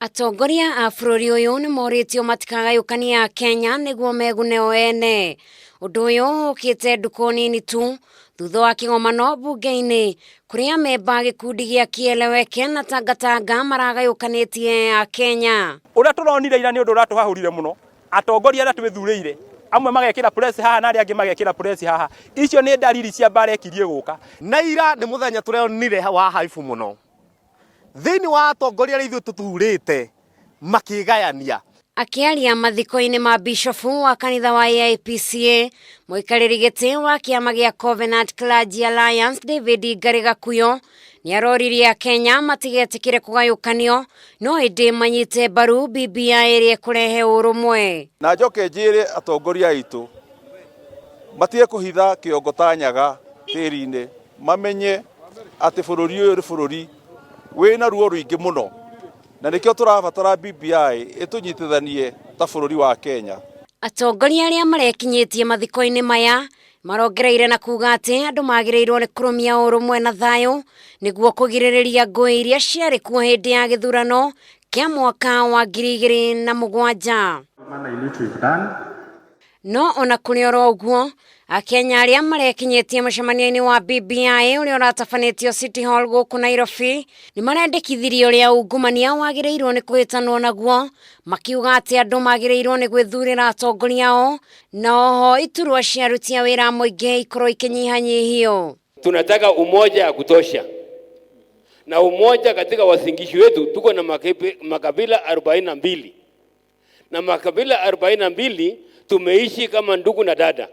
Atongoria a bũrũri ũyũ nĩ morĩtio matikagayũkanie Akenya nĩguo megune o ene. Ũndũ ũyũ ũkĩte ndukũ nini tu thutha wa kĩgomano mbunge-inĩ kũrĩa memba gĩkundi gĩa Kieleweke na Tangatanga maragayũkanĩtie Akenya. Ũrĩa tũronire ira nĩ ũndũ ũratũhahũrire mũno. Atongoria arĩa twĩthurĩire, amwe magekĩra press haha na arĩa angĩ magekĩra press haha, icio nĩ ndariri cia mbara ĩkirie gũka. Na ira nĩ mũthenya tũronire wa haibu mũno thĩinĩ wa atongoria arĩa ithuĩ tũthurĩte makĩgayania. Akĩaria mathiko-inĩ ma bishofu wa kanitha wa AIPCA, mũikarĩri gĩtĩ wa kĩama gĩa Covenant Clergy Alliance David Ngarĩ Gakuyo nĩ aroririe Akenya matigetĩkĩre kũgayũkanio no ĩndĩ manyite mbaru BBI ĩrĩa ĩkũrehe ũrũmwe. Na njoke njĩre atongoria aitũ matige kũhitha kĩongo ta nyaga tĩri-inĩ, mamenye atĩ bũrũri ũyũ nĩ bũrũri wĩna ruo rũingĩ mũno, na nĩkĩo tũrabatara BBI ĩtũnyitithanie ta bũrũri wa Kenya. Atongoria arĩa marekinyĩtie mathiko-inĩ maya marongereire na kuga atĩ andũ magĩrĩirwo nĩ kũrũmia ũrũmwe na thayũ nĩguo kũgirĩrĩria ngũĩ iria ciarĩ kuo hĩndĩ ya gĩthurano kĩa mwaka wa 2007. No ona kũrĩ oro ũguo, Akenya arĩa marekinyĩtie mũcemanio-inĩ wa BBI ũrĩa ũratabanĩtio City Hall gũkũ Nairobi nĩ marendekithirie ũrĩa ungumania wagĩrĩirwo nĩ kũhĩtanwo naguo, makiuga atĩ andũ magĩrĩirwo nĩ gwĩthurĩra atongoria ao na oho iturwa cia aruti a wĩra a mũingĩ ikorwo ikĩnyihanyihio. Tunataka umoja ya kutosha na umoja katika Uasin Gishu wetu. Tuko na makabila 42 na makabila 42 tumeishi kama ndugu na dada.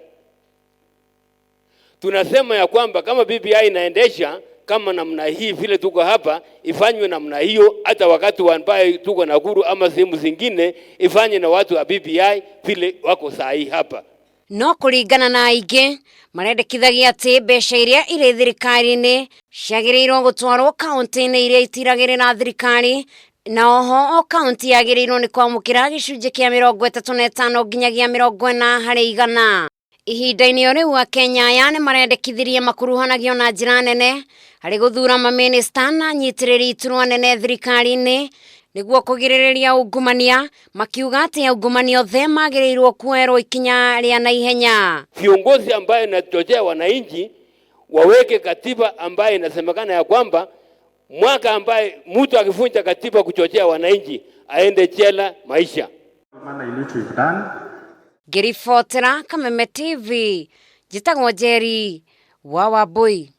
Tunasema ya kwamba kama BBI inaendesha kama namna hii vile tuko hapa, ifanywe namna hiyo, hata wakati wa ambaye tuko Nakuru ama sehemu zingine, ifanye na watu wa BBI vile wako saa hii hapa. No kũringana na aingĩ marendekithagia atĩ mbeca iria irĩ thirikari-inĩ ciagĩrĩirwo gũtwarwo kaunti-inĩ iria itiragĩrĩra thirikari, na oho o kaunti yagĩrĩirwo nĩ kwamũkĩra gĩcunjĩ kĩa 35 nginyagia 40%. Ihinda-inĩ o rĩu, Akenya aya nĩ marendekithirie makuruhanagio na njĩra nene harĩ gũthura mamĩnĩsta na anyitĩrĩri iturwa nene thirikari-inĩ nĩguo kũgirĩrĩria ungumania, makiuga atĩ aungumania othe magĩrĩirwo kuoerwo ikinya rĩa naihenya. Viongozi ambayo inachochea wananchi waweke katiba ambayo inasemekana ya kwamba mwaka ambaye mtu akivunja katiba kuchochea wananchi aende jela maisha. Ngĩribotera Kameme TV, njĩtagwo Njeri wa Wambui.